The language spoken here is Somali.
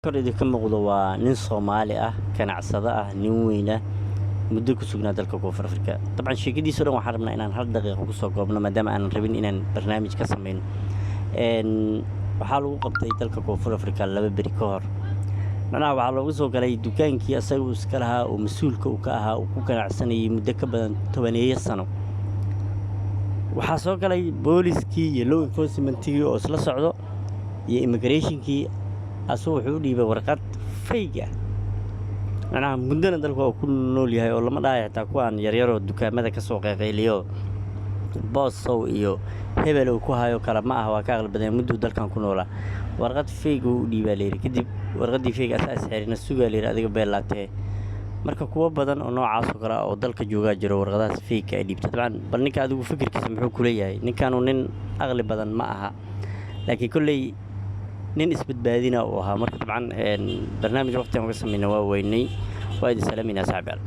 Kor idinka muuqdo waa nin Soomaali ah, ganacsado ah, nin weyn ah, muddo ku sugnaa dalka Koonfur Afrika. Dabcan sheekadiisa o dhan waxaan rabnaa inaan hal daqiiqo kusoo koobno, maadaama aanan rabin inaan barnaamij ka sameyno. Waxaa lagu qabtay dalka Koonfur Afrika 2 beri ka hor. Macnaha waxaa loogu soo galay dukaankii asaga uu iska lahaa oo mas-uulka uu ka ahaa, uu ku ganacsanayay muddo ka badan tobaneeyo sano. Waxaa soo galay booliskii iyo law enforcementigii oo isla socdo iyo immigrationkii. Asagu wuxuu u dhiibay warqad fake ah. Macnaha muddona dalka waa ku nool yahay oo lama dhahayo xitaa kuwaan yaryaroo dukaamada ka soo qeyqeyliyo boosow iyo hebel uu ku hayo kale ma ah, waa ka aqli badan, mudduu dalkan ku noolaa. Warqad fake uu u dhiibaa layidhi. Kadib warqaddii fake asaa isxirina sugaa layidhi, adiga beellaatee. Marka kuwo badan oo noocaas oo kale ah oo dalka joogaa jiro, warqadahaas fake ay dhiibta. Dabcan bal ninka adigu fikirkiisa muxuu kula yahay? Ninkanu nin aqli badan ma aha, laakiin kolley nin isbadbaadina uu ahaa. Marka dabcan barnaamij waqtigan uga sameyna waa weynay. Waa idin salaamayna, saaxiib yaal.